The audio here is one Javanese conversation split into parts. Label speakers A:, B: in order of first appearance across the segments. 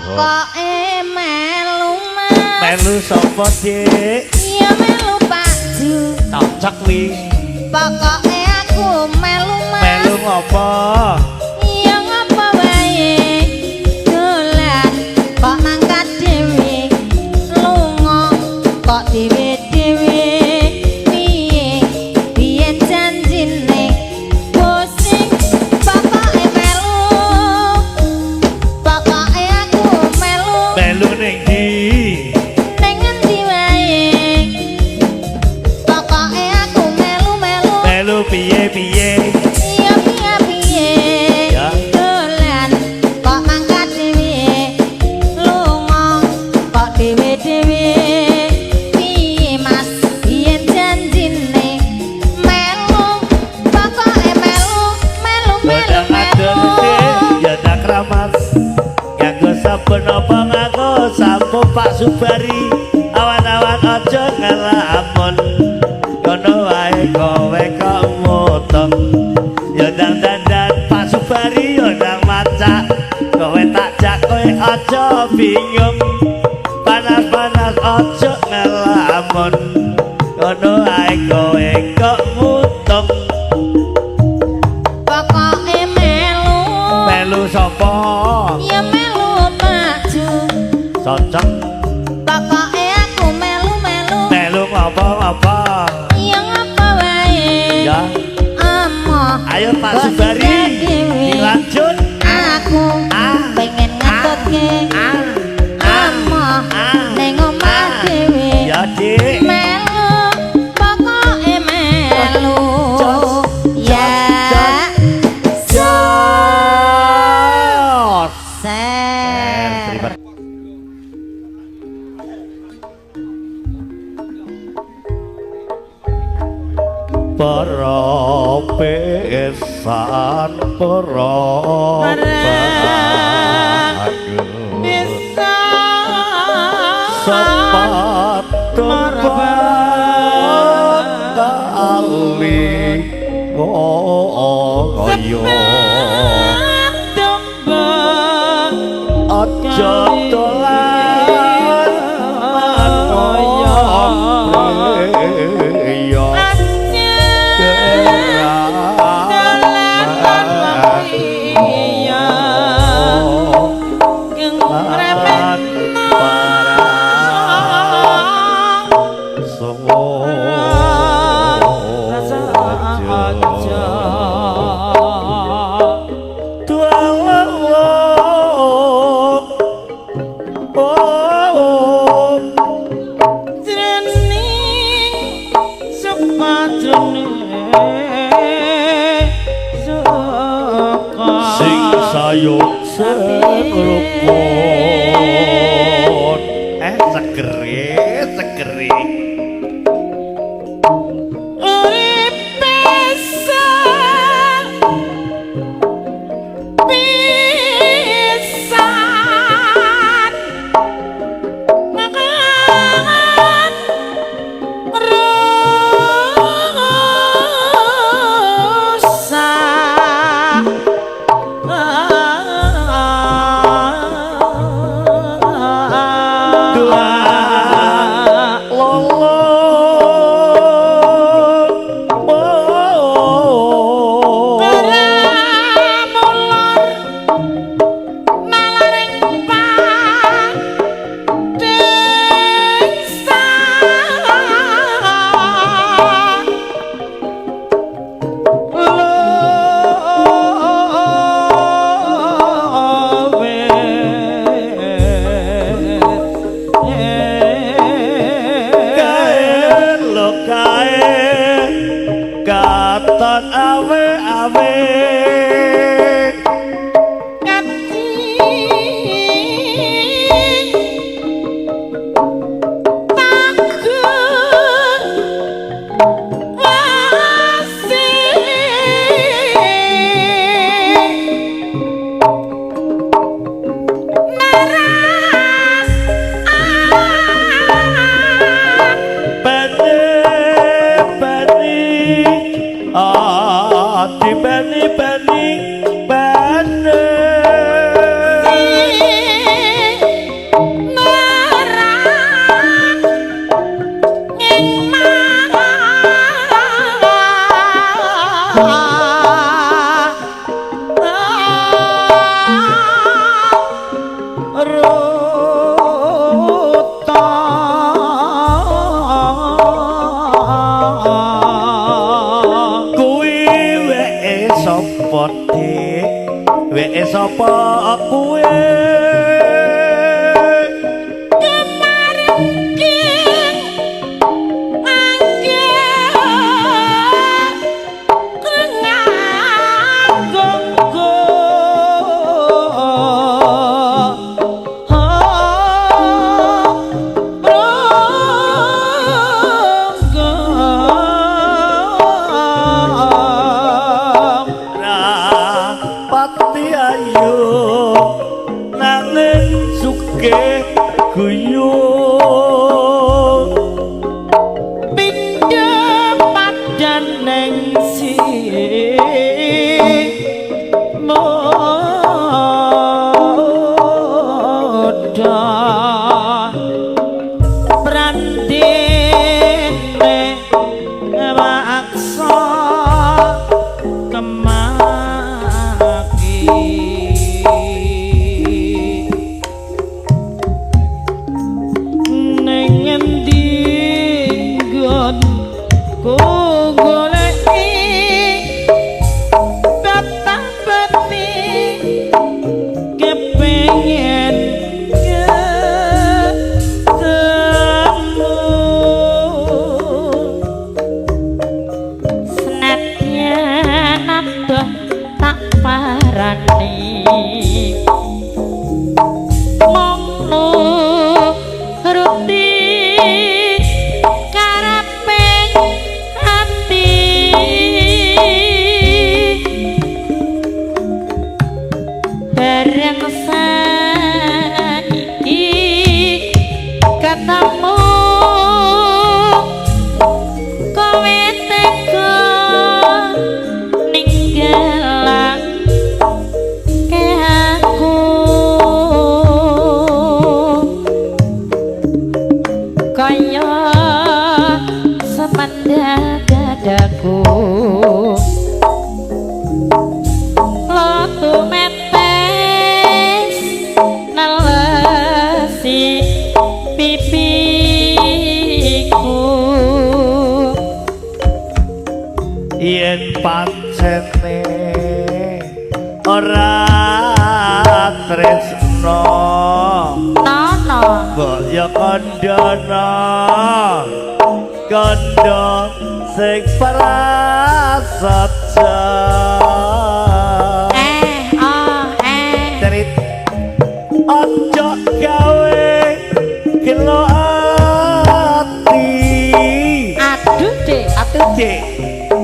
A: Pokoke melu Mas.
B: Melu sapa, Dik?
A: Ya melu Pak Ju.
B: Cocok wi.
A: Pokoke aku melu Mas.
B: Melu ngopo?
A: Ya ngopo wae. Dolan kok mangkat dhewe. Lunga kok dhewe-dhewe. Piye? Biyen janjine pusing. Pokoke melu. Pokoke aku melu.
B: Melu ning ndi?
A: Ning ngendi wae. Pokoke aku melu-melu.
B: Melu piye-piye?
A: Iya piye-piye.
B: Ya.
A: Dolan kok mangkat dhewe. Lunga kok dhewe-dhewe. Piye Mas biyen janjine melu. Pokoke melu, melu melu
B: Godang adon
A: melu.
B: Dik, ya tak kramas. Nganggo sabun apa nganggo sampo Pak Subari. Awan-awan aja ngelamun. Kono wae kowe kok motong. Ya ndang dandan Pak Subari ya ndang macak. Kowe tak jak kowe aja bingung. Panas-panas aja ngelamun. Kono wae kowe kok motong.
A: Pokoke melu.
B: Melu sapa?
A: Ya melu Pak Ju.
B: Cocok.
A: Pokoke aku melu-melu.
B: Melu ngopo-ngopo?
A: Ya ngapa wae.
B: Ya.
A: Amoh.
B: Ayo Pak
A: kok
B: Subari,
A: tinggal dhewe.
B: Dilanjut.
A: Aku
B: Ah.
A: pengen ngetutke.
B: Ah. Ah.
A: Amoh
B: Ah.
A: ning omah
B: Ah.
A: dhewe.
B: Ya, Dik.
A: Melu pokoke melu.
B: Jos,
A: Ya.
B: jos, Jos.
A: Ser.
B: Terima para pesan para
C: Bisa
B: sepatu kali kaya aja dolan manung sing sayuk sing rukun segere segere sugih guyub
C: pindha padaneng si muda prandene maksa kemaki ning endi nggonku goleki betah-beti kepengin ketemu.
A: Senadyan adoh tak parani mung nuruti kareping ati bareng saiki ketemu kowe tega ninggalake aku kaya semendal dadaku lotu metes nelesi pipiku.
B: Yen pancene ora tresno
A: Nono
B: mbok ya kandhana kandha sing prasaja.
A: Eh oh eh
B: Cerit aja gawe gelo ati.
A: Aduh dek,
B: Aduh Dik,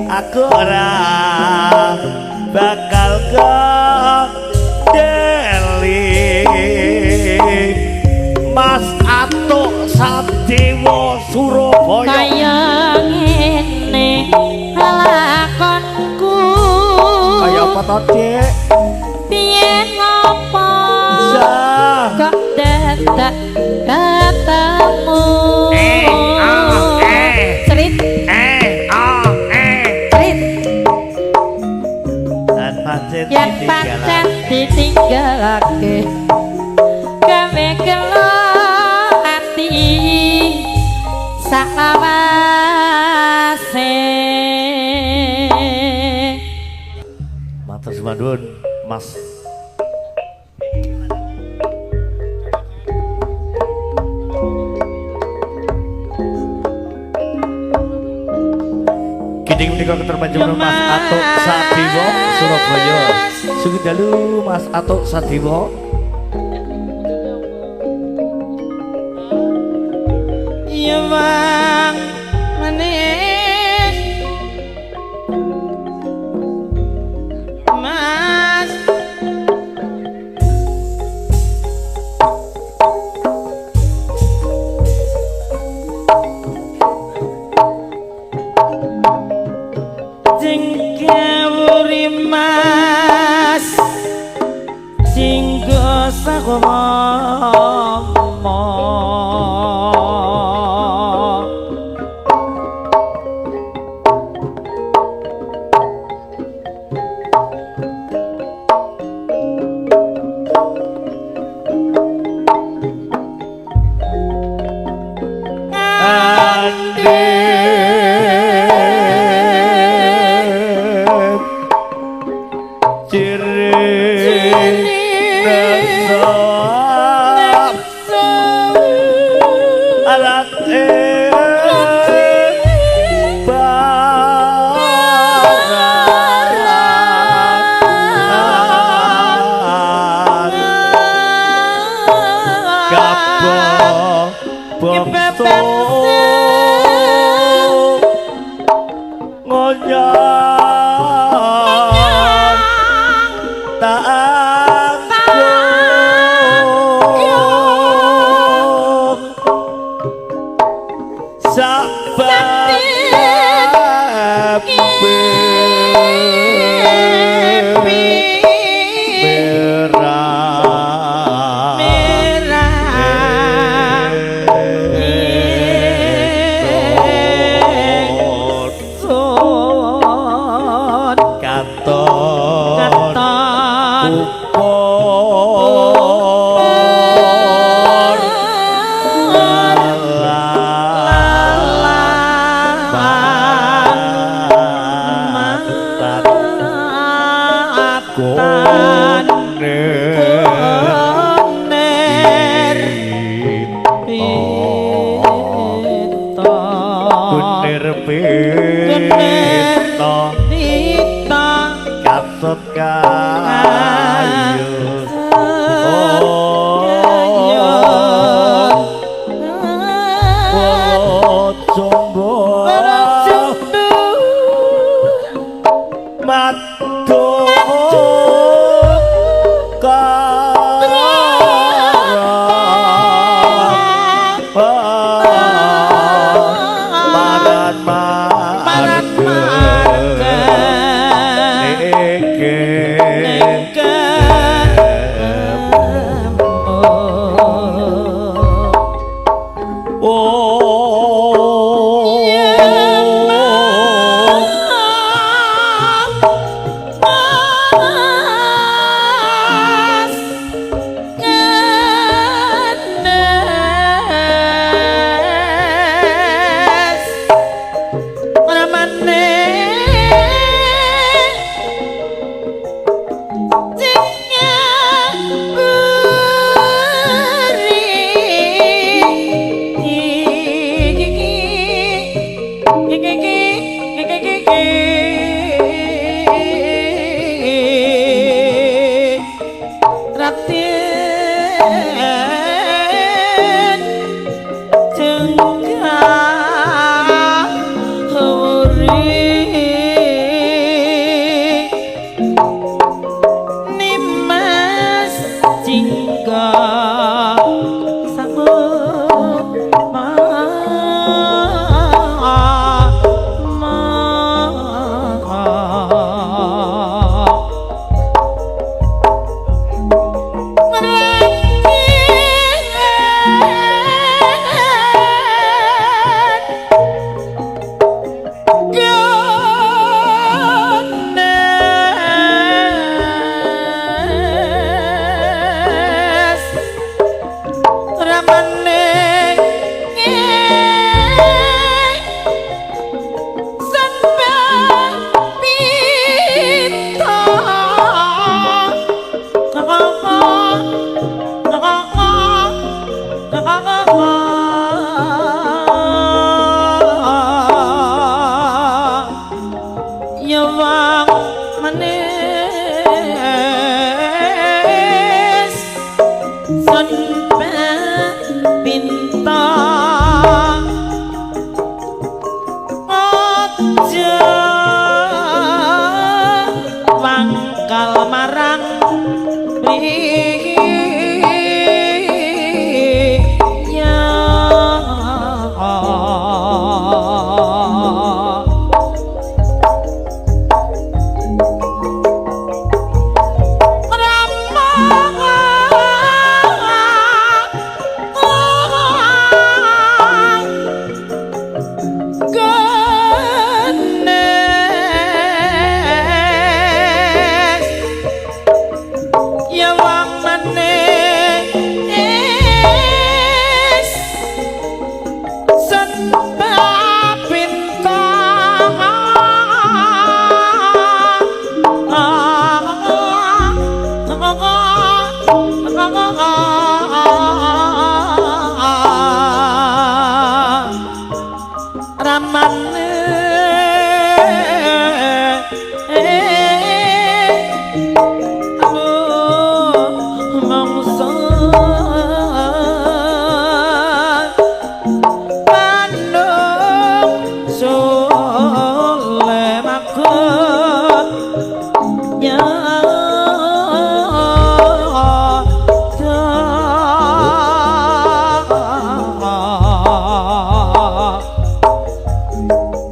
B: aku ora bakal kedeli. Mas Atuk Sadewa Surabaya.
A: Kaya ngene lakonku.
B: Kaya apa to, Dik?
A: Piye ngopo
B: Jah.
A: kok dadak ketemu.
B: Eh, ah, eh.
A: Cerit
B: Eh, ah, eh.
A: cerit
B: Dan pancen
A: yen pancen ditinggalake gawe gelo ati saklawase.
B: Matur suwun, Mas. Geding menika keterpanjenengan Mas Atuk Sadewa Surabaya. Sugeng dalu Mas Atuk Sadewa.
C: Ya bang meneh Mas jengkewuri Mas jinggo sakomo.
B: Andek ciri nesap alat barat gabo bangsa ngonyang tak anggo.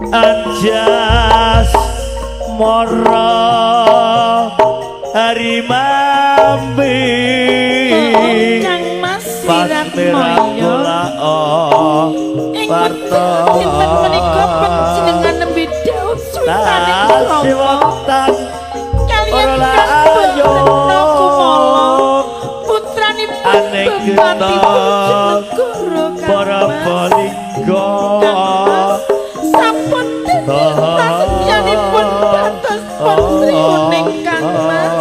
B: Anjas mara hari mambi
C: Kang Mas Wiratmoyo
B: ing
C: dinten menika panjenengan nembe dhaup suwitaning krama kaliyan Kang Retno Kumala putranipun Bupati Bojonegoro
B: para balingga
C: sampun prasetyanipun dados pun sriuning Kang Mas.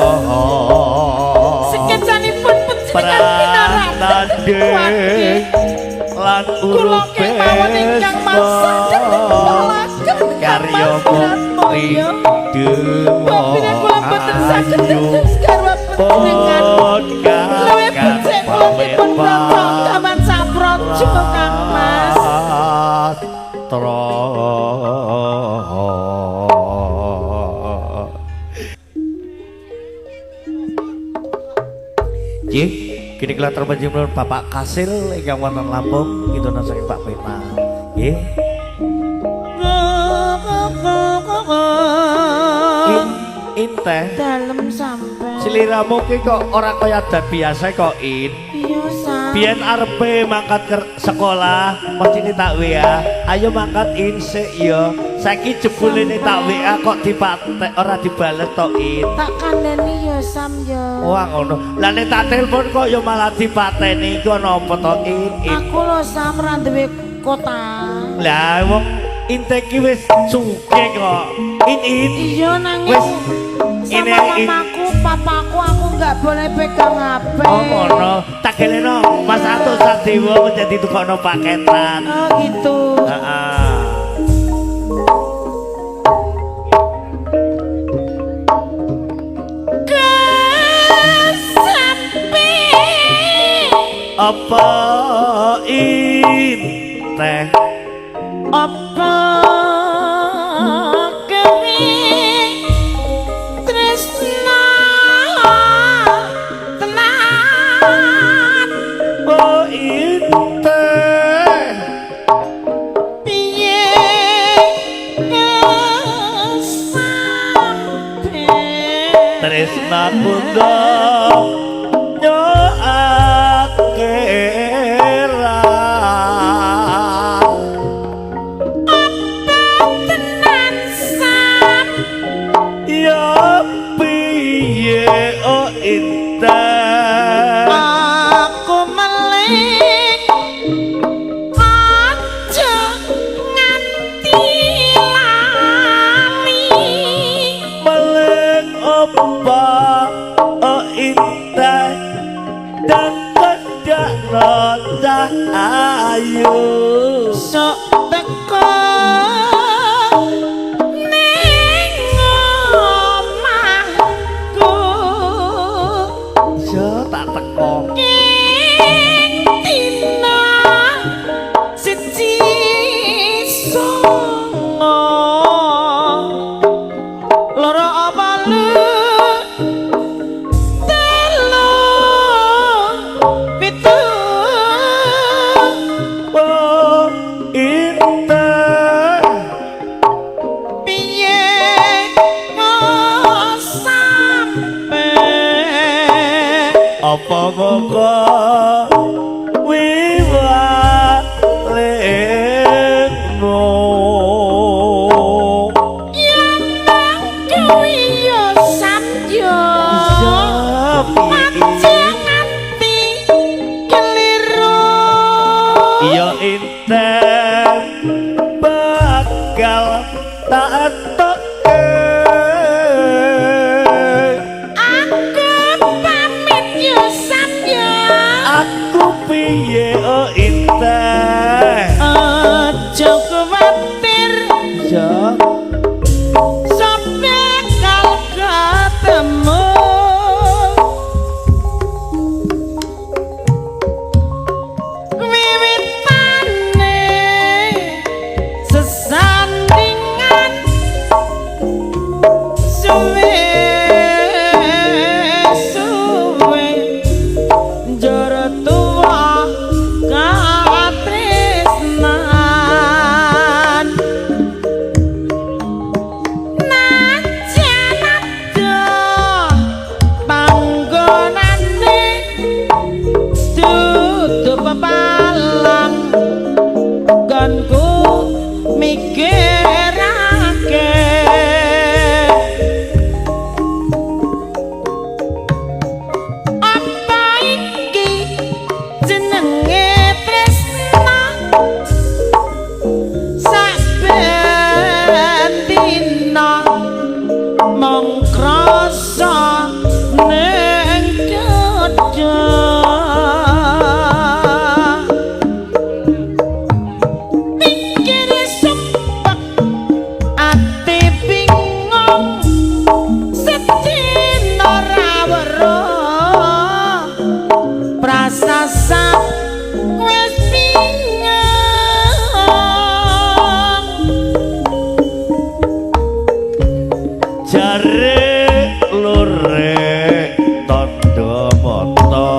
C: Sekecanipun panjenengan pinarak
B: lan
C: kula kemawon ingkang masak dhateng
B: karya mukti
C: dewa kula boten saged dados garwa panjenengan luwih becik kula dipun brata gaman sapraja Kang Mas.
B: Nggih, kini kula terpanjenengan Bapak Kasil ingkang wonten Lampung kintonan saking Pak Pena. Nggih. Inteh
C: dalem sampe.
B: Sliramu ki kok ora kaya adat biasa kok, In.
C: Iya, Sam.
B: Biyen arepe mangkat ke sekolah, mestine tak WA. Ayo mangkat In sik ya. Saiki jebulene tak WA kok dipatek ora dibales to, In.
C: Tak kandhani ya, Sam ya.
B: Wah, ngono. Lah nek tak telepon kok ya malah dipateni iku ana apa to, In?
C: Aku lho Sam ora duwe kota.
B: Lah wong Inte ki wis sugih kok. In.
C: Iya nanging
B: wis
C: sama mamaku, papaku aku nggak boleh pegang HP.
B: Oh ngono. Tak geleno Mas Atus Sadewa menjadi tukokno paketan.
C: Oh gitu.
B: Heeh. Apa inteh
C: Apa kering tresna tenan
B: Oh inteh
C: piye kesampe
B: tresnaku donya akhirat
C: Apa tenan sam
B: ya piye oh inteh
C: aku meling aja nganti lali
B: meling apa oh inteh dan kedak cah ayu
C: sok teko ning omahku
B: ya tak teko
C: ing dina siji songo loro wolu telu pitu
B: oh inteh
C: piye kok sampe
B: apa moko wiwalemu
C: ya nang kuwi ya samyo
B: ya piye
C: aja nganti keliru
B: ya inten bakal tak etokke
C: aku pamit ya samyo
B: aku piye oh inten
C: aja kuwatir
B: ya
C: sampe kal ketemu wiwitane sesandingan suwe suwe njur tuwa katresnan najan adoh panggonane tutup pepalang gonku mikirake apa iki jenenge tresna saben dina mung krasa ning dada pikir sumpek ati bingung sedina ra weruh prasasa wis bingung
B: jare lore tandha mata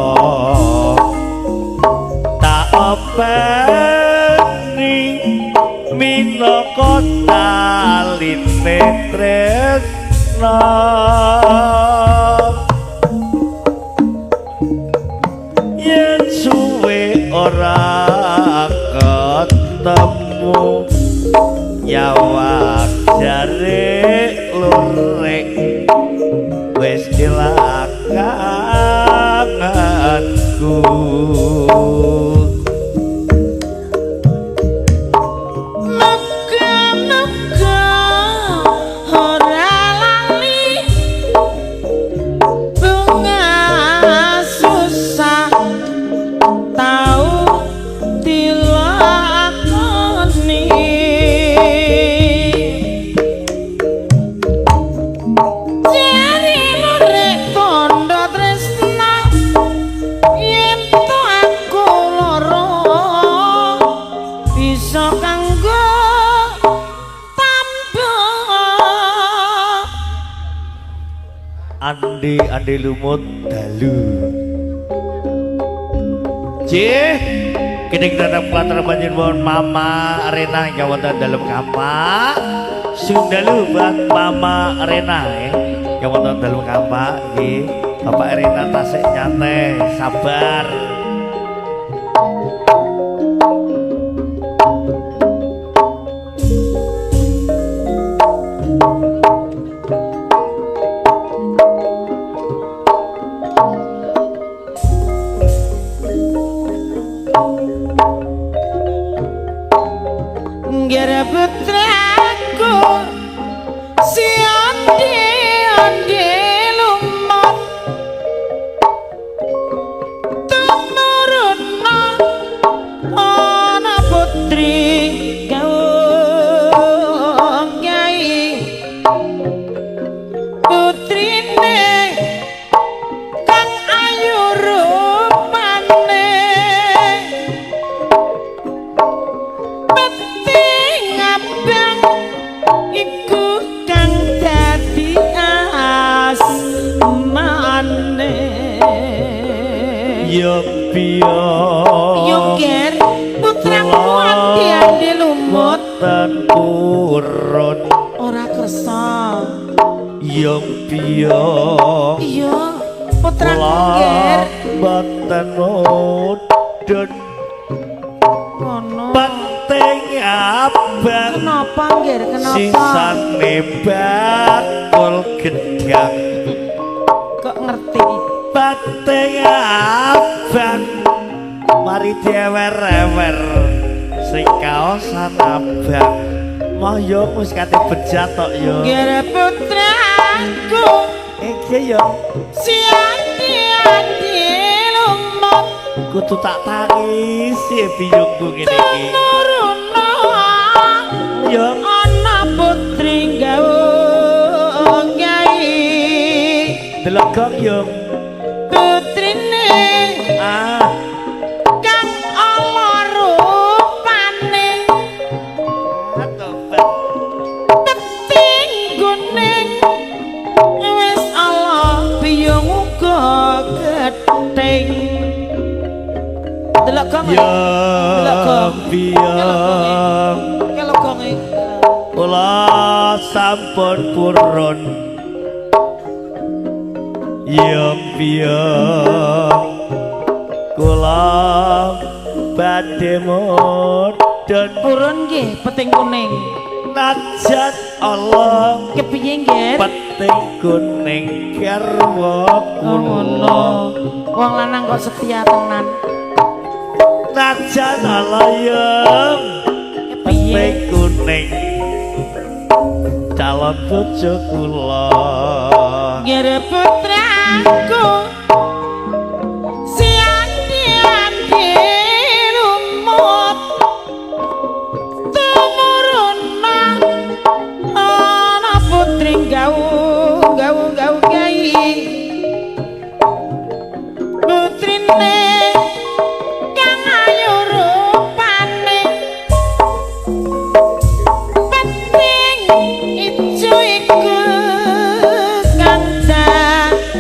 B: tak openi minangka taline tresna yen suwe ora ketemu nyawak jare lore wis ilang kangenku
C: Muga-muga ora lali bunga susah tau dilakoni jare lore tondo tresna yen to aku
B: andi-andi lumut dalu. Cih, kini kita tetap latar panjenengan Mama Rena ingkang wonten dalem kampak. Sundalu buat Mama Rena ya. Ingkang wonten dalem kampak nggih. Bapak Rena tasik nyantai, sabar.
C: Nggih putraku si andi-andi lumut tumuruna ana putri gaung kyai putrine kang ayu rupane penting abang iku kang dadi asmane.
B: Yo piyo
C: Yo ger putraku andi-andi lumut
B: boten purun.
C: Ora kersa.
B: Yo piyo
C: Iya putraku
B: kula
C: ger
B: boten mudhun.
C: Ngono.
B: Penting abang
C: Kenapa ger kenapa?
B: Sisane bakul gedang.
C: Kok ngerti?
B: Penting abang mari diewer-ewer sing kaosan abang. Moh yo wis kate bejat tok yo.
C: Ger putraku
B: Iki yo
C: si andi-andi lumut
B: kudu tak tangisi biyungku ngene iki.
C: tumuruna
B: Yo
C: ana putri gaung kyai
B: delok gong yo.
C: Putrine
B: Ah
C: kang ala rupane
B: tobat.
C: Penting kuning wis ala biyung uga gething. Delok gong.
B: Yo
C: Delok gong.
B: biyung
C: Kelok gonge.
B: Kula sampun purun. Yo biyung kula badhe mudhun.
C: Purun nggih peting kuning.
B: Najan Allah
C: Kepiye nggih?
B: peting kuning garwa
C: Oh ngono.
B: kula.
C: Wong lanang kok setia tenan.
B: Najan Allah yo
C: Kepiye?
B: peting kuning calon bojo kula.
C: Nggih putraku si andi-andi lumut tumuruna ana putri gaung gaung gaung kyai putrine kang ayu rupane penting ijo iku kang dadi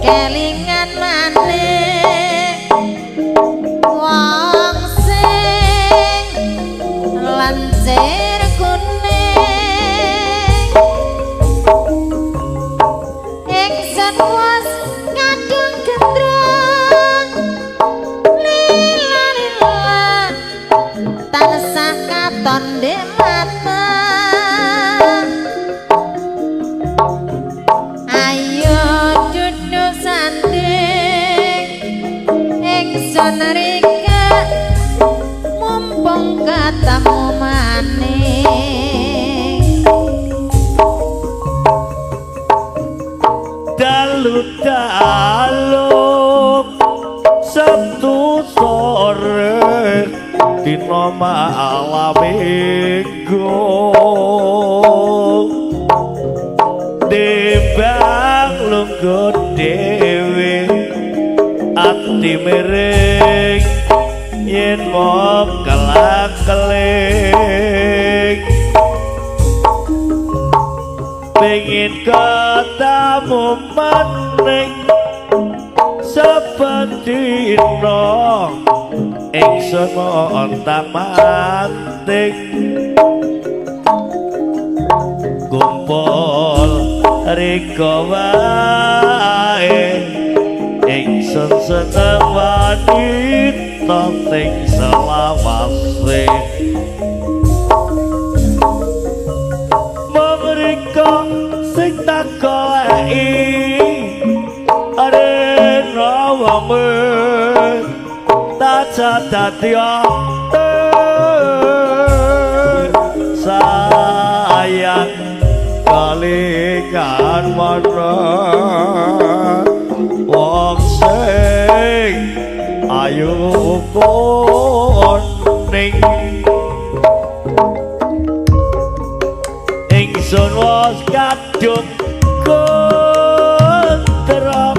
A: Kelingan maneh wong sing lancir kuning, ingsun wis kadung gendrung lila lila tansah katon ndek mata. Ayo duduk sanding ingsun rika mumpung ketemu maning.
B: Dalu-dalu Sabtu sore dina malam minggu, timbang lungguh dhewe ati miring yen mung kelak-keling. Pengin ketemu maning saben dina, ingsun ontang-manting kumpul rika wae, ingsun seneng wanita sing selawase. Mriko sing tak goleki arena wong taja dadi sayang kalikan marang wong sing ayu kuning. Ingsun wis kadung gondrong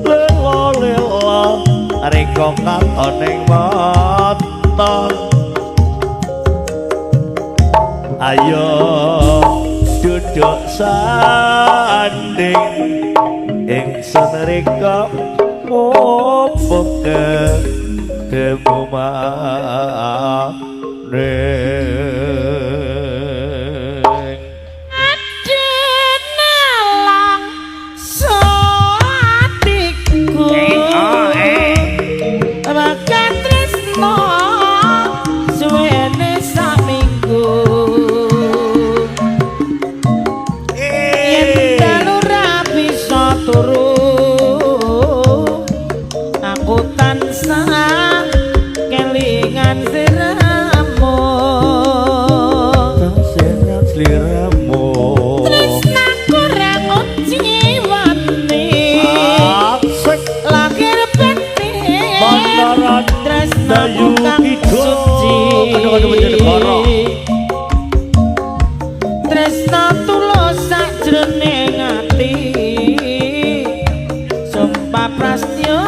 B: lela-lela rika katon ing mata. Ayo duduk sanding ingsun rika mumpung ketemu maning.
C: Tresna tulus sajroning ati, sumpah prastya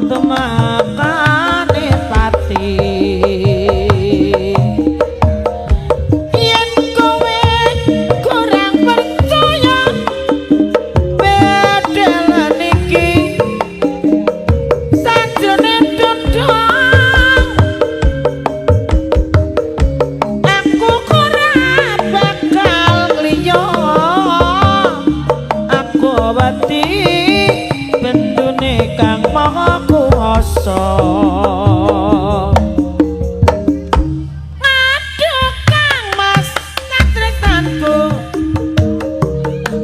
C: tumakane pati. Yen kowe kurang percaya bedelan iki sajroning dodong, aku kurang bakal ngliyo. Aku wedi bendune kang maha kuwasa. Aduh Kang Mas katresnanku,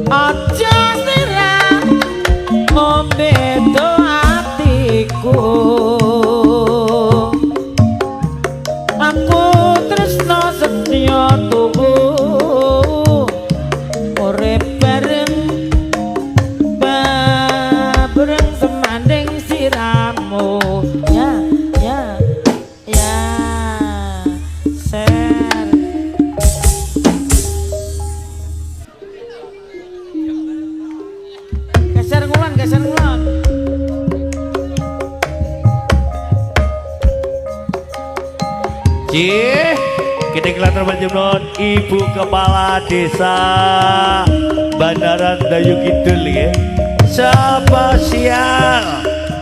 C: aja sirah ngombe atiku. Aku tresna setya tuhu urip bareng bareng semanding siramu. Ya ya ya ser. Geser ngulon, geser ngulon.
B: Cih, kita kelatar panjenengan Ibu Kepala Desa Bandaran Dayu Kidul nggih. Spesial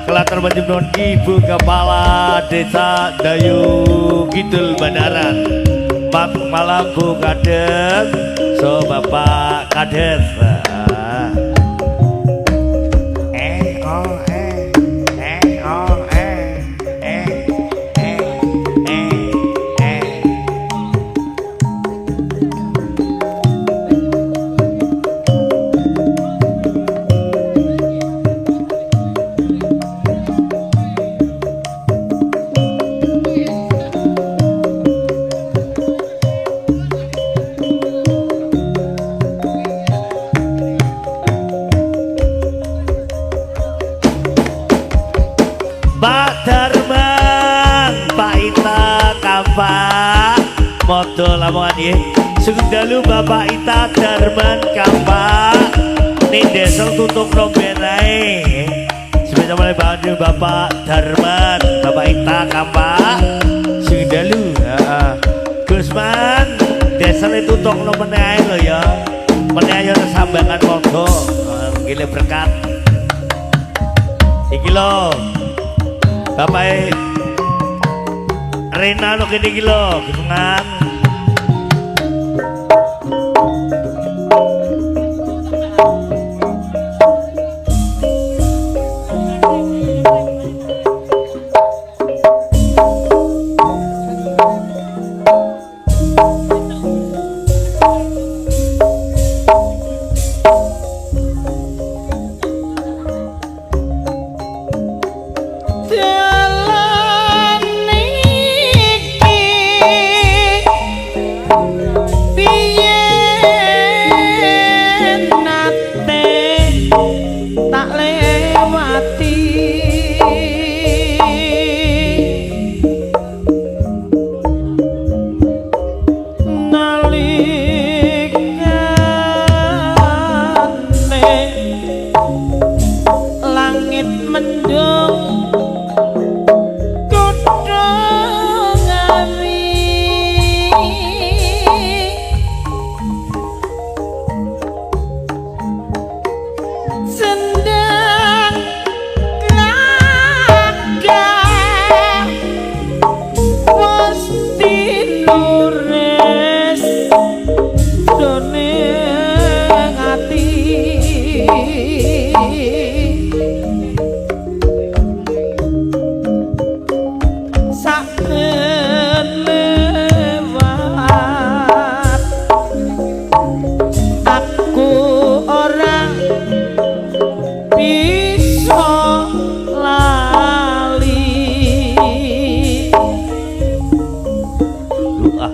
B: Kelater Menjemnon Ibu Kepala Desa Dayu Kidul Banaran. Malam Bu Kades, so Bapak Kades. Eh oh eh eh oh eh eh eh eh eh. Pak Darman, Pak Ita Kampak, Modo Lamongan nggih. Sugeng dalu Bapak Ita Darman Kampak. Ning desel tutup romben ae. Sepeda mulai bangun Bapak Darman, Bapak Ita Kampak. Sugeng dalu. Heeh. Gusman, desel tutup meneh ae lho ya. Meneh ayo sambangan modo. Nggih berkat. Iki lho. Bapak Rena lo kene iki lho, Gusman.
C: Dalan iki piye nate tak lewati nalikane langit mendung kutha ngawi sendang glagah wis tinures done ati. Saben lewat aku ora bisa lali.
B: Doa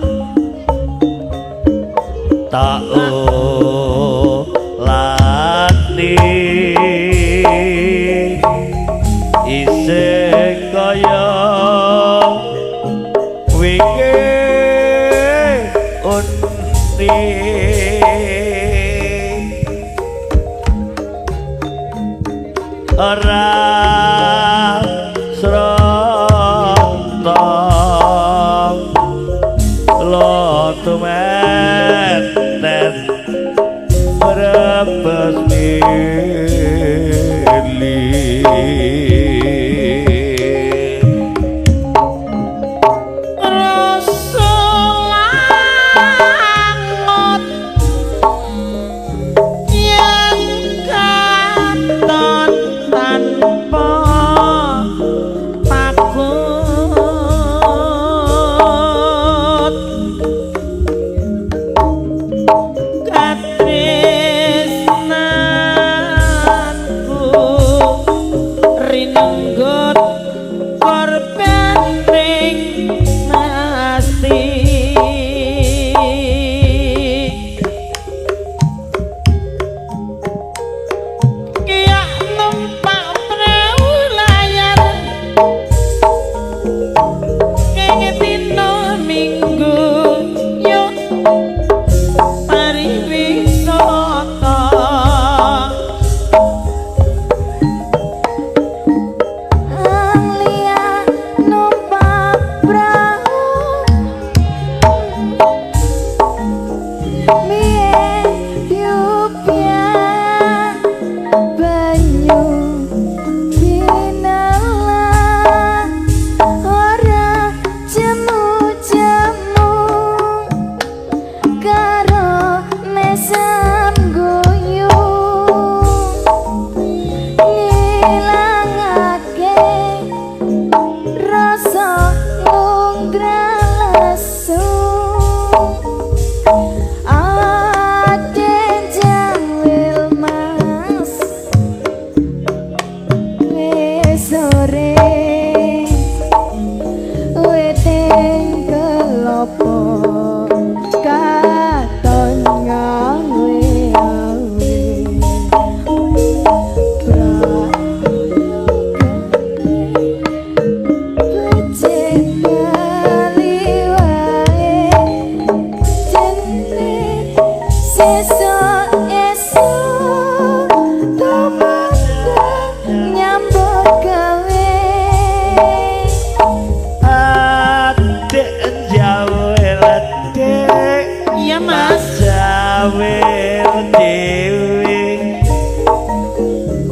B: tak ulani isih kaya wingi undi ora srata lo tumetes brebes mili.
C: Rasa langut yen katon tanpa takut katresnan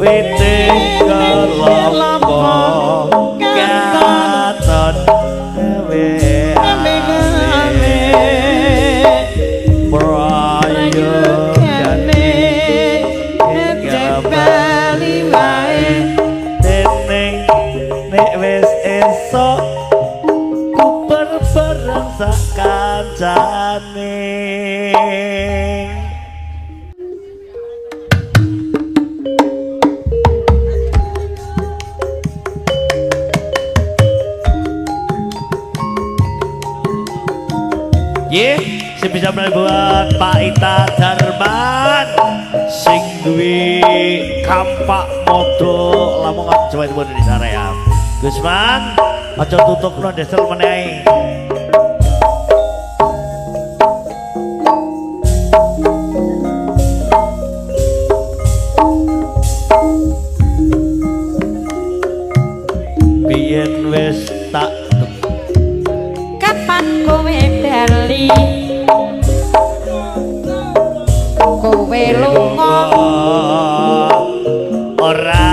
B: Wite kelapa katon gawe prayogane
C: Ejek bali wae.
B: Dening nek wis esuk kuper bareng sak kancane. Nggih, sing bisa menawi buat Pak Ita Darman sing duwe kampak modo Lamongan Jawa Timur Indonesia Raya. Gusman, aja tutupno desel meneh. Biyen wis tak
A: Kapan kowe bali? Kowe lunga
B: ora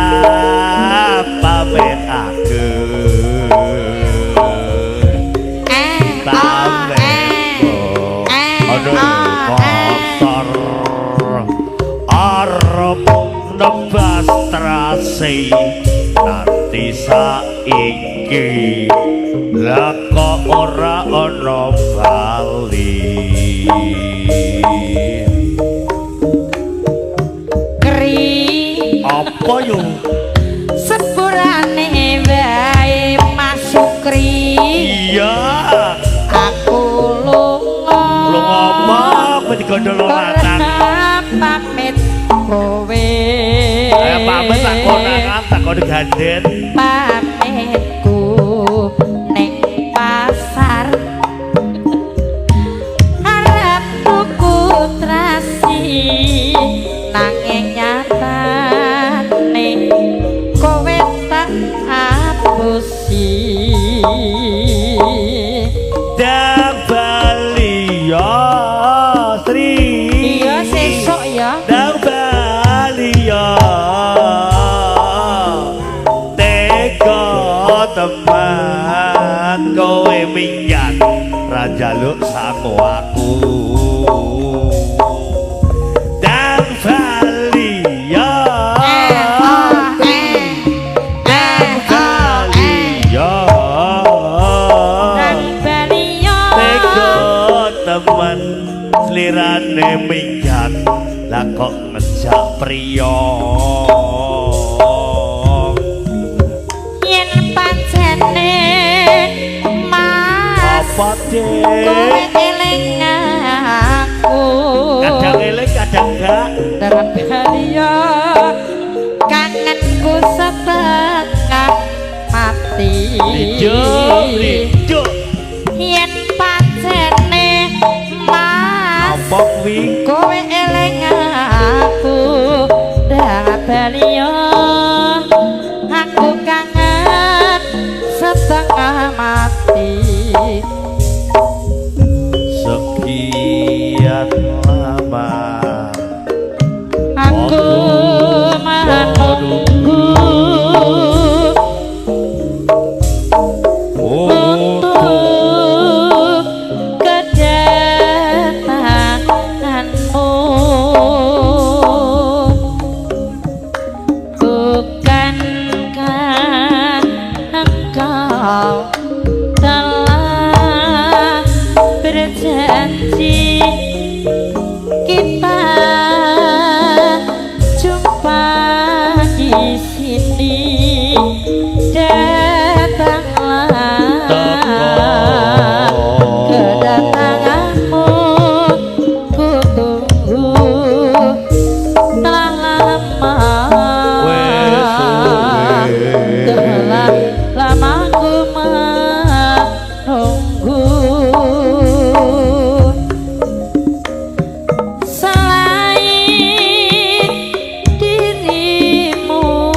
B: pamit aku. Pamit ana pasar arep nebas trase nanti saiki lah kok ora ana bali.
A: Keri
B: Apa yo?
A: Sepurane wae Mas Sukri.
B: Iya.
A: Aku lunga.
B: Lunga apa? Kowe digondol wong lanang.
A: Ora pamit kowe.
B: Pamit tak konangan, tak kono ganden.
A: Pamitku ning pasar arep tuku trasi nanging nyatane kowe tak apusi.
B: Dang bali ya Sri.
A: Iya sesuk ya.
B: Dang bali ya. Tega teman kowe minggat ra njaluk sangu aku. Dang bali ya. Dang bali ya.
A: Nang bali ya.
B: Tega teman slirane minggat lah kok ngejak priya.
A: Yen pancene Mas
B: Apa
A: kowe
B: Dik?
A: eling aku.
B: Kadang eling kadang gak.
A: Nang bali ya kangenku setengah mati.
B: Lijuk, lijuk.
A: Yen pancene Mas
B: Apa kuwi?
A: kowe eling aku. Nang bali ya aku kangen setengah mati.
B: Sekian lama
A: Aku menunggu untuk kedatanganmu. Bukankah engkau telah berjanji kita jumpa di sini? Datanglah, kedatanganmu ku tunggu telah lama. Telah lama ku menunggu. Selain dirimu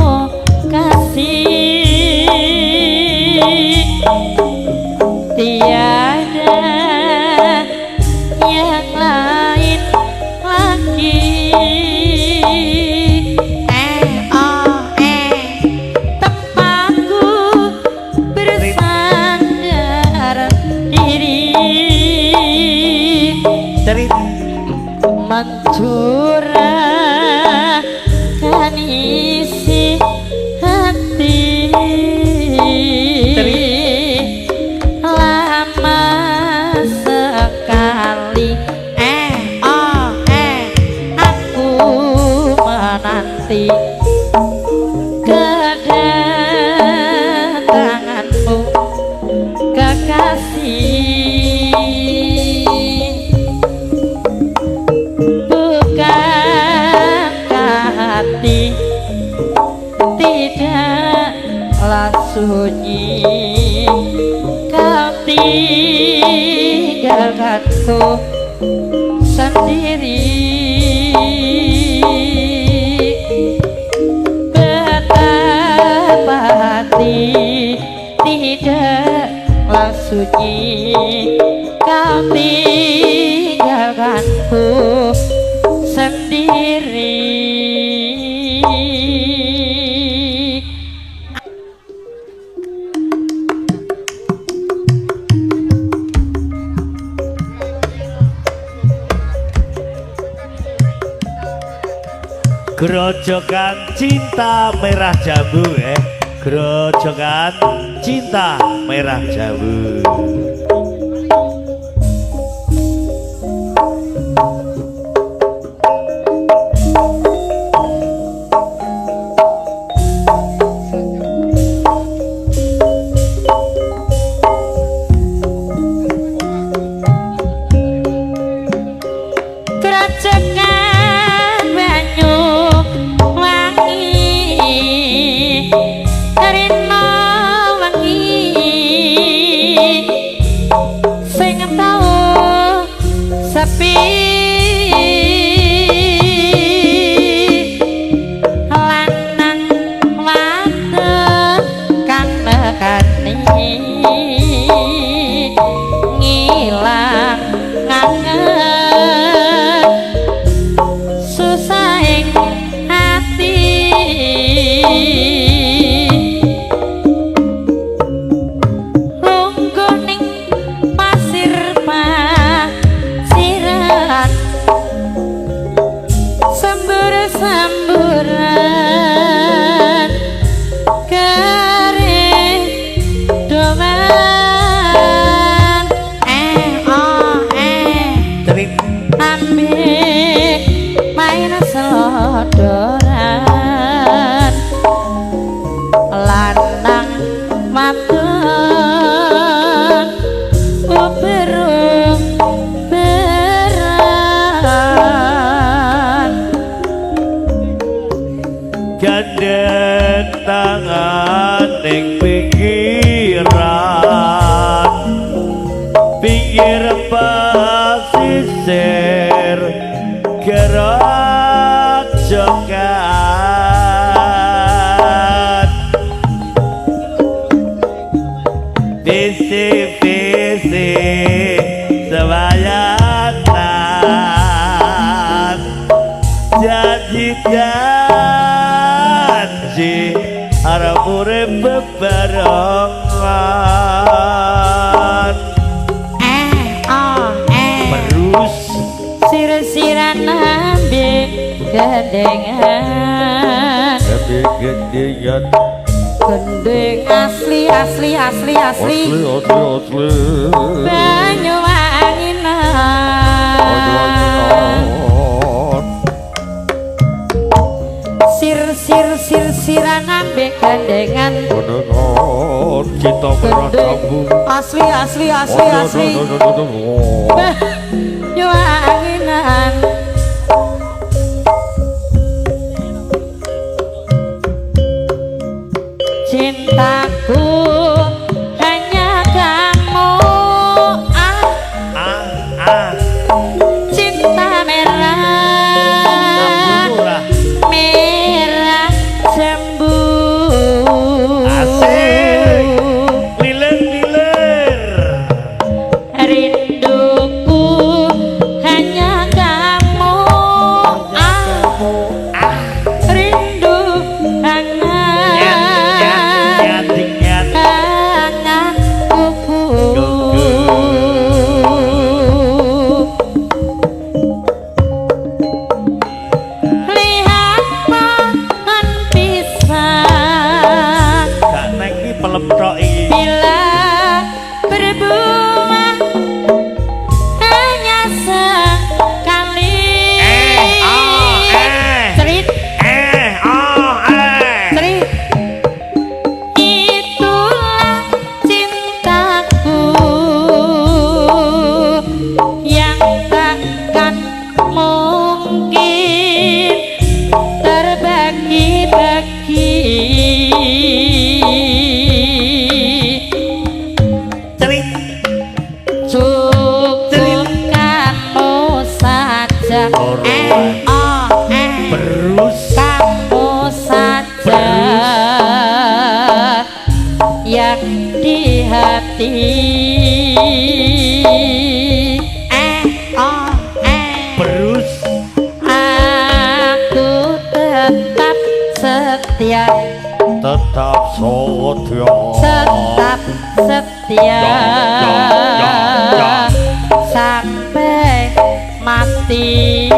A: Nanti kedatanganmu kekasih, bukankah hati tidaklah sunyi? Kau tinggalkanku sendiri. Betapa hati tidaklah sunyi, kau tinggalkanku sendiri.
B: Grojogan cinta merah jambu, grojogan cinta merah jambu.
A: Grojogan banyu wangi, rina wengi, sing tau sepi lanang wadon kang nekani ngilang ngangen susahing ati. Lungguh ning pasir pasiran, sembur-semburan kering doman. Eh oh eh,
B: Terik
A: ambil main selodoran, lanang wadon uberung beran.
B: Gandeng tangan ning pinggiran, pinggir pesisir grojogan. Bisi-bisi sebayatan, janji-janji arep urip bebarengan.
A: Eh oh eh,
B: Terus
A: sir-siran ambe gandengan,
D: Gedean
A: gendeng asli asli asli asli,
D: asli asli asli.
A: Banyu anginan, sir sir sir siran ambe gandengan,
D: Gandengan cinta merah
A: gendeng
D: jambu.
A: asli asli asli asli, banyu anginan. Cintaku hanya kamu, ah
B: ah ah,
A: cinta merah,
B: murah
A: merah jambu.
B: Asik. Lilir-lilir.
A: Rinduku hanya kamu, ah
B: Ah,
A: rindu
B: nyat
A: hangat
B: nyat nyat nyat.
A: Bagi-bagi
B: Cerit.
A: Cukup kamu saja. Eh oh eh.
B: Berus.
A: Kamu saja yang di hati. Eh oh eh.
B: Berus.
A: Aku tetap setia.
D: Tetap setia.
A: Tetap setia.
D: Ya, ya, ya, ya.
A: Sampai mati.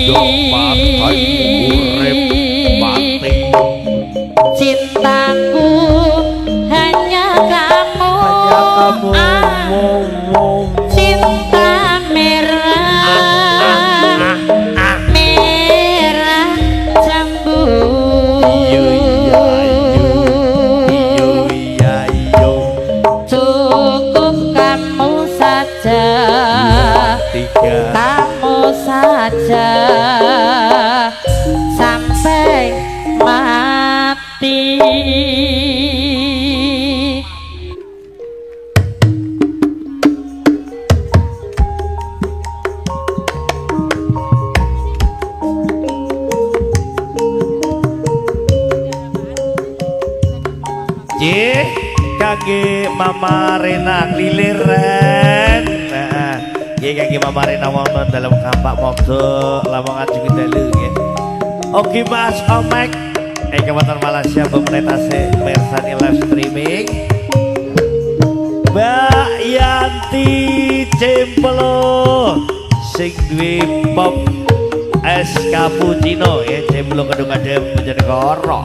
D: Yo mati urip mati.
A: Cintaku hanya kamu.
B: Hanya kamu.
A: Ah,
B: Wow, wow.
A: cinta merah, merah jambu.
B: Iyo iya iyo. Iyo iya iyo.
A: Cukup kamu saja.
B: Tiga.
A: Kamu saja sampai mati.
B: Nggih, kangge Mama Rena kliliren. Nah, nggih kangge Mama Rena wonten dalem Kampak Mogdo Lamongan jugi dalu nggih. Oke Mas Omek ing wonten Malaysia pemerintah mirsani live streaming. Mbak Yanti Cemplo sing duwe pop es cappuccino ya Cemplo Kedung Adem Bojonegoro.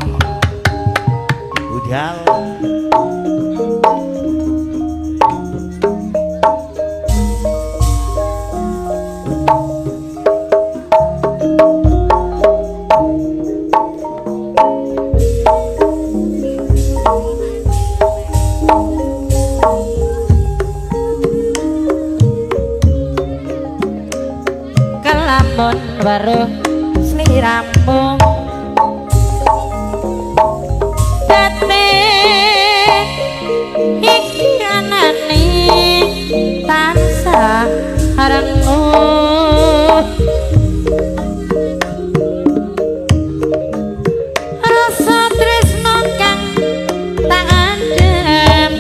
B: Budal.
A: Kelamun weruh sliramu dadi iki anane tansah renguh. Rasa tresno kang tak andhem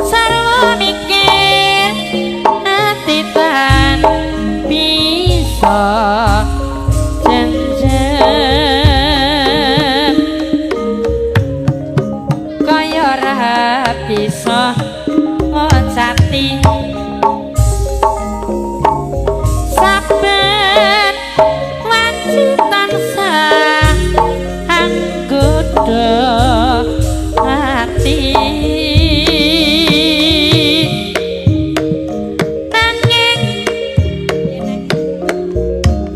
A: sarwa mikir ati tan bisa jenjem kaya ora bisa ngocati saben wanci tansah anggodha ati. Nanging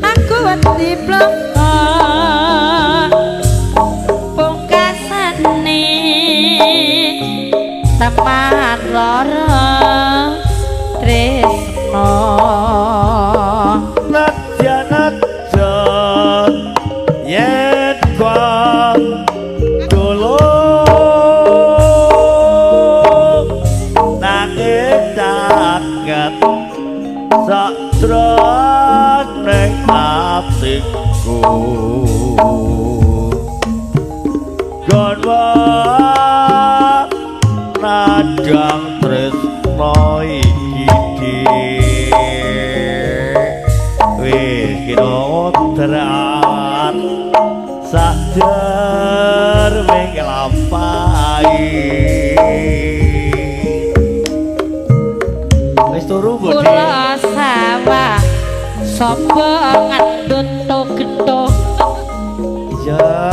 A: aku wedi bloko pungkasane teman lara tresno.
B: Nadyan nadyan yen kandolo nanging caket sajroning atiku gonwa nadang tresno iki wis kira drat saderwing lampahi wis turu Bude.
A: Kula sawah sapa ngandut to
B: Iya.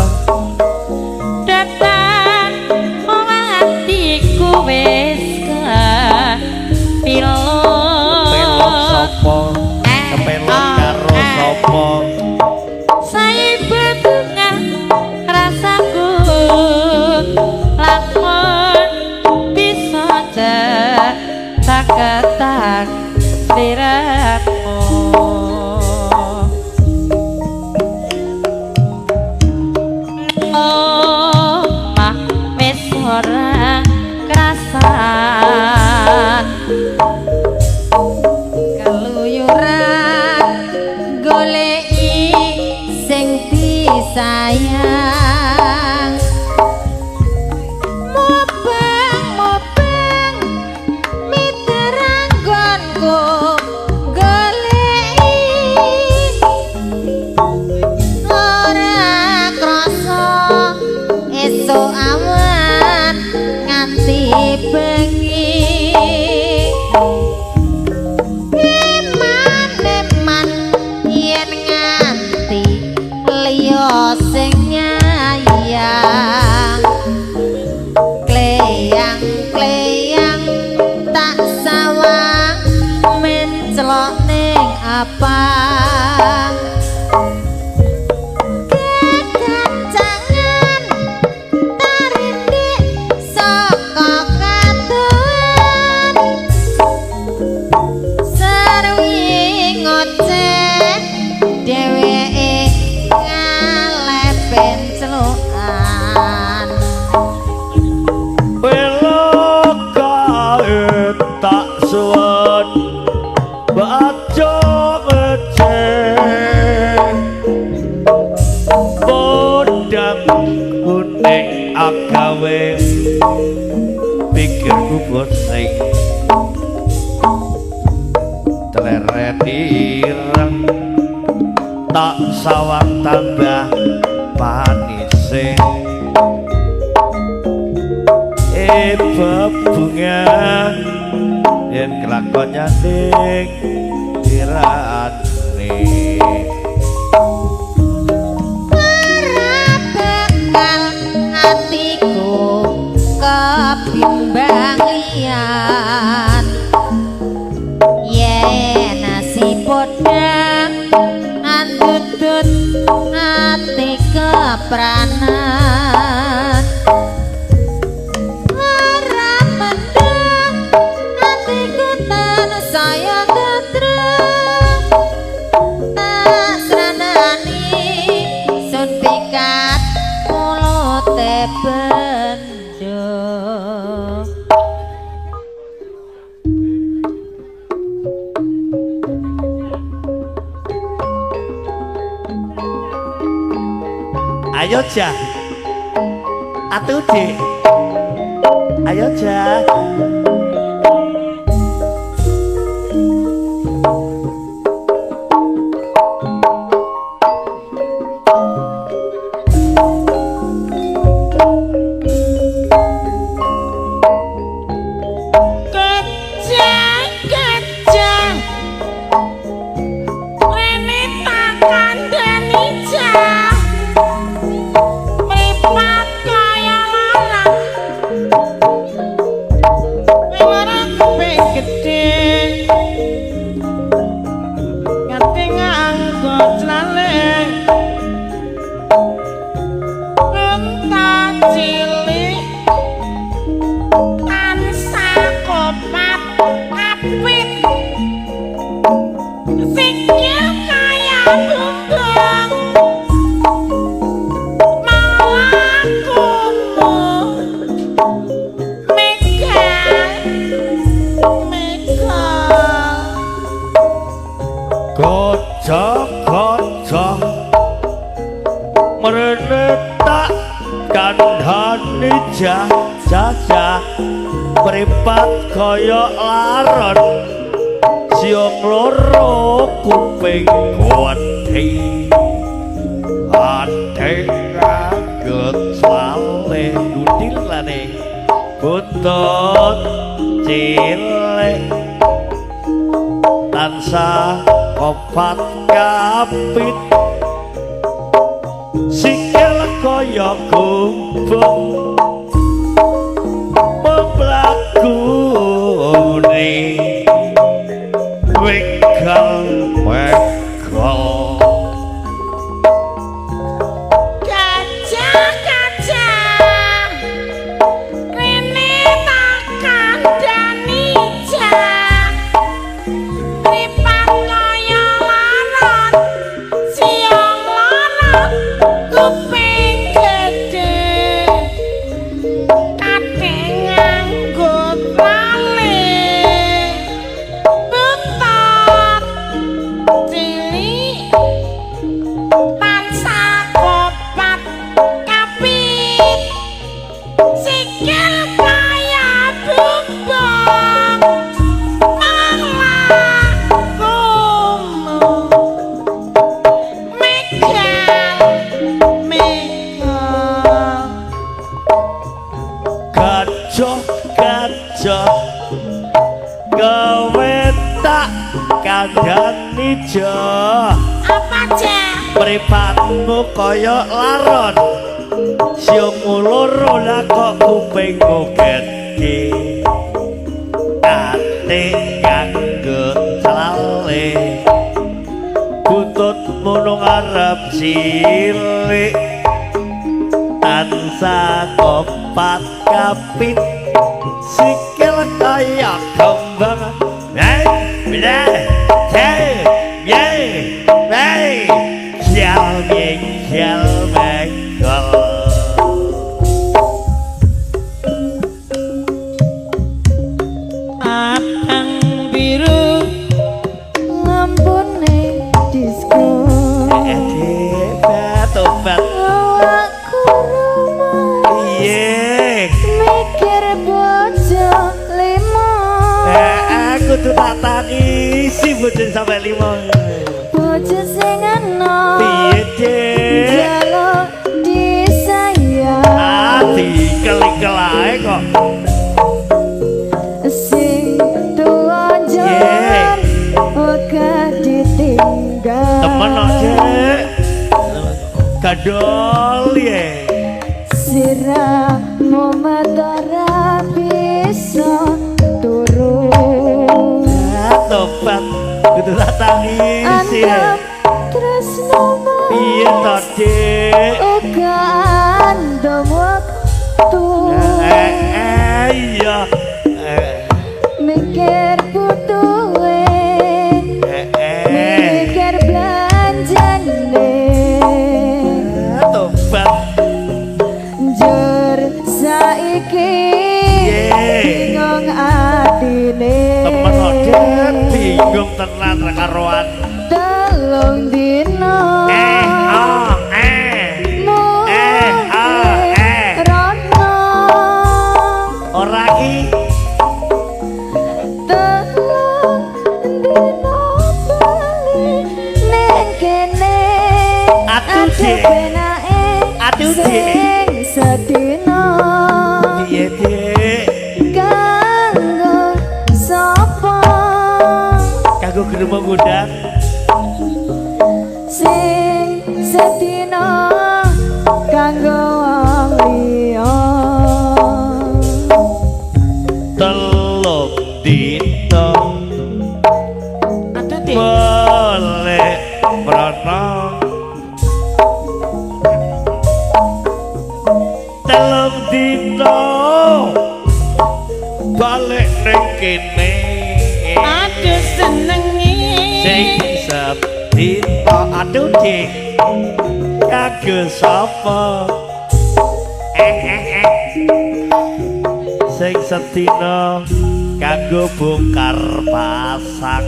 A: Datan atiku wis kepilot.
B: Kepelot sapa? Kepelot karo sapa?
A: Sae bunga rasaku lamun bisa cetak sliramu. Sayang mubeng-mubeng miteranggonku goleki ora krasa esuk awan nganti bengi. Eman-eman yen nganti liya sing nyayang, kleyang-kleyang tak sawang menclok ning apa kekancangan tarindik saka kadoan serwi ngoceh dheweke ngalepen celukan.
B: Welok kae tak suwun baca ngecek podang kuning agawe pikirku pusing tleren ireng tak sawang tambah panise bebunga yen kelakon nyanting dirane.
A: Ora bakal atiku kebimbang liyan yen nasi podang andudut ati kepranan ora mendeng atiku tansaya tentrem tak sranani sun pikat mulute bendo.
B: Ayo Jah, atuh Dik, ayo Jah.
C: Kejang-kejang rene tak kandhani jah mripat kaya larang lara kuping gedhe nganti nganggo clale unta cilik tansah kopat kapit sikil kaya bumbung malakumu megal megal.
B: Kaca-kaca mrene tak kandhani jah jah mripat kaya laron siung loro kuping gedhe ate kaget sale dudilane buntut cilik tansah kopat kapit sikil kaya gumbung mlakune wegal wegal.
C: Gajah-gajah rene tak kandhani jah mripat kaya laron siang laron kuping gedhe
B: Jo.
C: Apa, Cak?
B: Mripatmu kaya laron. Siungmu loro lah kok kupingmu gedhe. Ate nganggo celale. Buntutmu nang ngarep cilik. Tansah kopat kapit. Sikil kaya kembang. Hey, hey, hey, hey, hey. Jal, jal, megol.
C: Abang biru
A: Lampune disko.
B: Eh, tobat.
A: Awakku rumah
B: Iye.
A: mikir bojo limo.
B: Aku tuh tak tangisi bojone sampe 5.
A: Bojo sing enom
B: Piye, Dik?
A: njaluk disayang.
B: Ah, dikel-ikel ae kok.
A: Sing tuwa njaluk wegah ditinggal.
B: Temen kok, Dik. Gandol ye.
A: Sirahmu ora bisa turu.
B: Ah, tobat. Kudu tak tangisi.
A: Andam tresno
B: Piye to, Dik?
A: uga andam wektu.
B: Iya.
A: Mikir butuhe, mikir belanjane.
B: Tobat.
A: Njur saiki bingung atine.
B: Temen kok, Dik, bingung tenan ra karuan.
A: 3 dina.
B: Eh, oh, eh. Eh, ah, eh.
A: Rono.
B: Ora ki
A: 3 dina bali ning kene.
B: Atuh, Dik.
A: Penake
B: Atuh, Dik.
A: sing sedina.
B: Piye, Dik?
A: Kanggo sapa
B: Kanggo gremeng ngundang.
A: sing sedina kanggo wong liya.
B: 3 dina
C: Aduh, Dik.
B: boleh mrono. 3 dina balik ning kene.
C: Aduh senenge.
B: Sing sedina aduh, Dik. Kanggo sapa? Eh. Sing sedina kanggo bongkar pasang.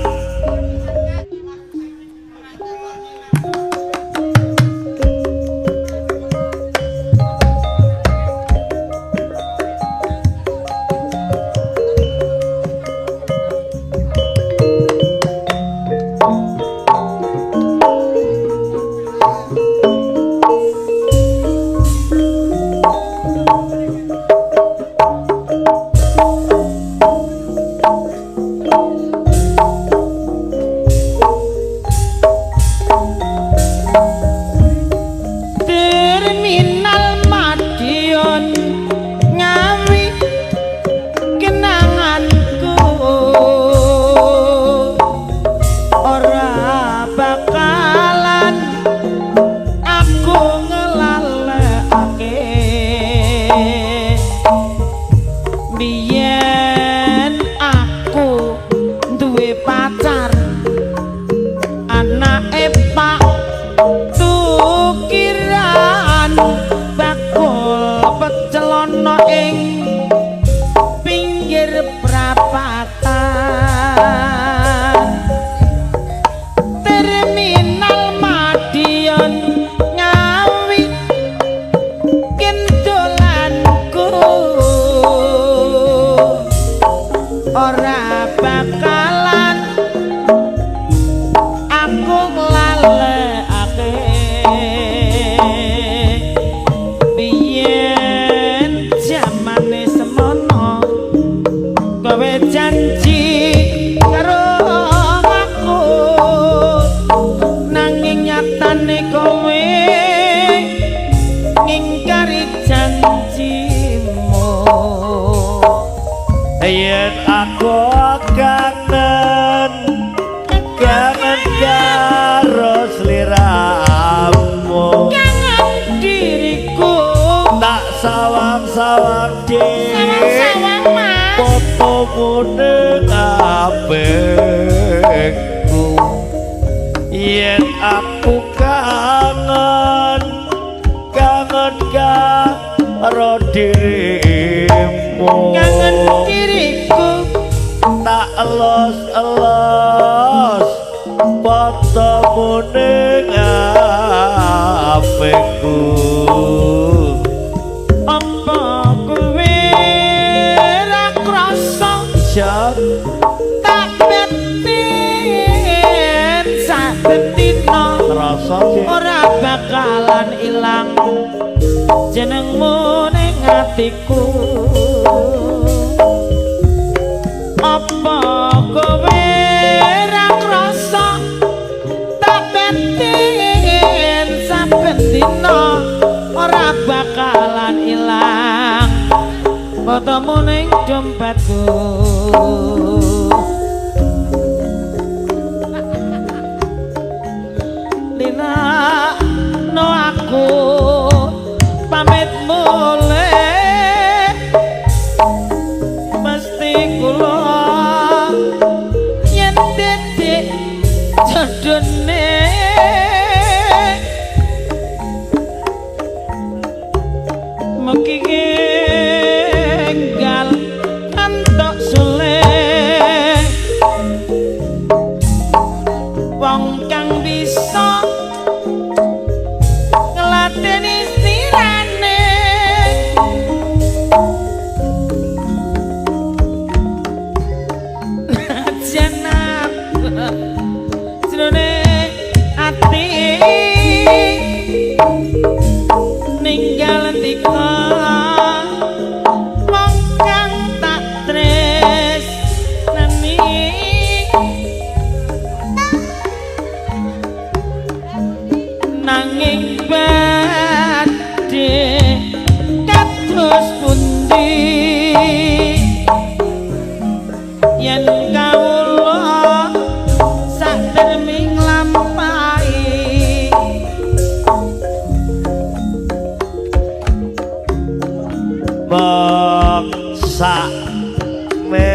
C: Terminal Madiun Ngawi kenanganku ora bakalan aku ngelalekake. Biyen aku duwe pacar anake Pak Tukiran bakul pecel ana ing pinggir prapatan. Terminal Madiun Ngawi
B: Yen aku kangen kangen karo sliramu,
C: kangen diriku
B: tak sawang-sawang dhewe
C: sawang-sawang Mas
B: fotomu ning apeku. Yen aku kangen kangen karo dirimu,
C: kangen diriku
B: tak elos-elos fotomu ning apeku.
C: Apa kowe ra krasa
B: Siap
C: tak batin saben dina
B: rasa sih
C: ora bakalan ilang jenengmu ning atiku. Apa kowe ra krasa tak batin saben dina ora bakalan ilang fotomu ning dompetku. Lina no aku pamit mulih mesti kula yen titik jodone mugi enggal antuk sule wong kang bisa ngladeni sirane jenap jrone ati ninggal tika wong kang tak tresnani nanging badhe kados pundi yen kawula sadermi nglampahi
B: meksa me.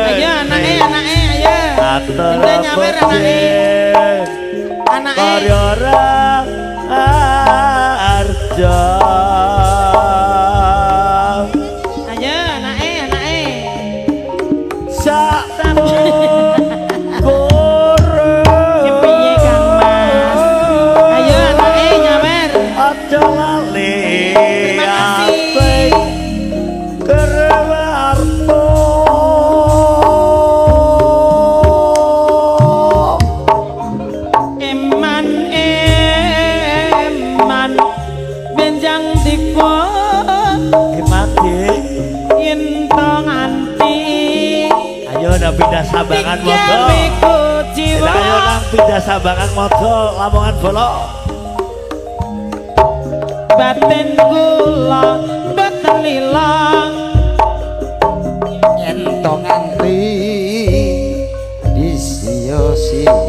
C: Ayo anake anake ayo Ente nyawer anake anake
B: Karya Arja
C: ayo anake anake
B: sak
C: Piye Kang Mas ayo anake nyawer
B: aja lali
C: Terima kasih.
B: Kerewarto
C: eman eman benjang dika
B: Mati
C: yen to nganti
B: ayo nang pindah Sambangan monggo.
C: digawe kuciwa
B: Ayo nang pindah Sambangan monggo Lamongan bolo
C: batin kula mboten ilang
E: yen to nganti disia-sia.